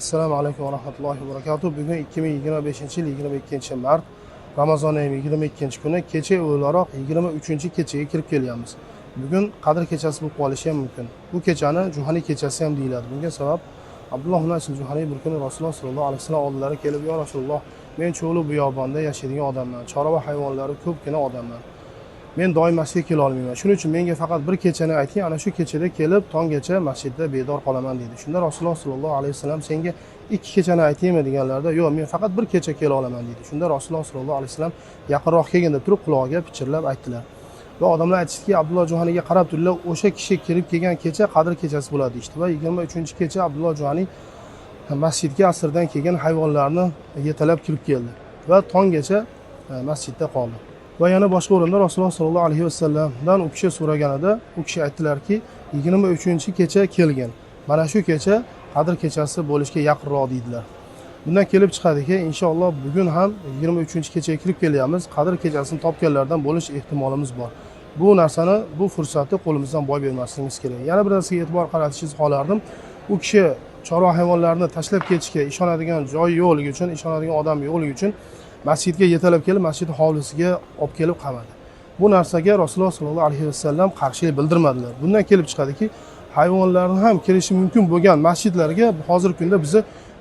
Assalomu alaykum va rahmatullohi va barakatuh. Bugun 2025-yil 22-mart, Ramazon oyining 22-kuni, kecha o'laroq 23-kechaga kirib kelyapmiz. Bugun Qadr kechasi bo'lib qolishi ham mumkin. Bu kechani Juhaniy kechasi ham deyiladi. Bunga sabab Abdulloh ibn Asil Juhaniy bir kuni Rasululloh sollallohu alayhi vasallam oldilariga kelib, "Yo Rasululloh, men cho'lu biyobonda yashaydigan odamman, chorva hayvonlari ko'pgina odamman. Men doim masjidga kela olmayman. Shuning uchun menga faqat bir kechani ayting, ana shu kechada kelib tonggacha masjidda bedor qolaman", deydi. Shunda Rasululloh sollallohu alayhi vasallam, "Senga ikki kechani aytaymi?" deganlarida, "Yo'q, men faqat bir kecha kela olaman", deydi. Shunda Rasululloh sollallohu alayhi vasallam, "Yaqinroq kelgin", deb turib qulog'iga pichirlab aytdilar. Va odamlar aytishdiki, Abdulloh Juhaniyga qarab turdilar, o'sha kishi kirib kelgan kecha Qadr kechasi bo'ladi deyishdi. Va 23-kecha Abdulloh Juhaniy masjidga asrdan kelgan hayvonlarni yetalab kirib keldi va tonggacha masjidda qoldi. Va yana boshqa o'rinda Rasululloh sollallohu alayhi vasallamdan u kishi so'raganida, u kishi aytdilarki, 23-kecha kelgin, mana shu kecha Qadr kechasi bo'lishga yaqinroq, deydilar. Bundan kelib chiqadiki, inshaalloh bugun ham 23-kechaga kirib kelyapmiz, Qadr kechasini topganlardan bo'lish ehtimolimiz bor. Bu narsani, bu fursatni qo'limizdan boy bermasligimiz kerak. Yana bir narsaga e'tibor qaratishingizni xohlardim. U kishi chorva hayvonlarini tashlab ketishga ishonadigan joy yo'qligi uchun, ishonadigan odam yo'qligi uchun masjidga yetalab kelib, masjid hovlisiga olib kelib qamadi. Bu narsaga Rasululloh sollallohu alayhi vasallam qarshilik bildirmadilar. Bundan kelib chiqadiki, hayvonlarni ham kirishi mumkin bo'lgan masjidlarga hozirgi kunda bizni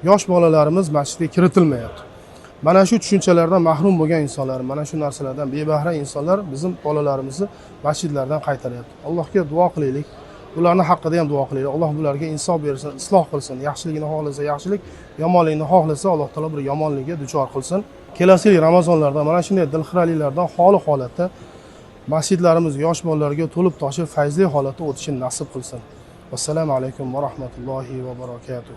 yosh bolalarimiz masjidga kiritilmayapti. Mana shu tushunchalardan mahrum bo'lgan insonlar, mana shu narsalardan bebahra insonlar bizim bolalarimizni masjidlardan qaytaryapti. Allohga duo qilaylik, ularni haqida ham duo qilaylik. Alloh bularga insof bersin, isloh qilsin. Yaxshiligini xohlasa yaxshilik, yomonligini xohlasa Alloh taolo bir yomonlikka duchor qilsin. Kelasi yil Ramazonlarda mana shunday dilxiralilardan xoli holatda masjidlarimiz yosh bolalarga to'lib toshib, fayzli holatda o'tishini nasib qilsin. Vassalomu alaykum va rahmatullohi va barakatuh.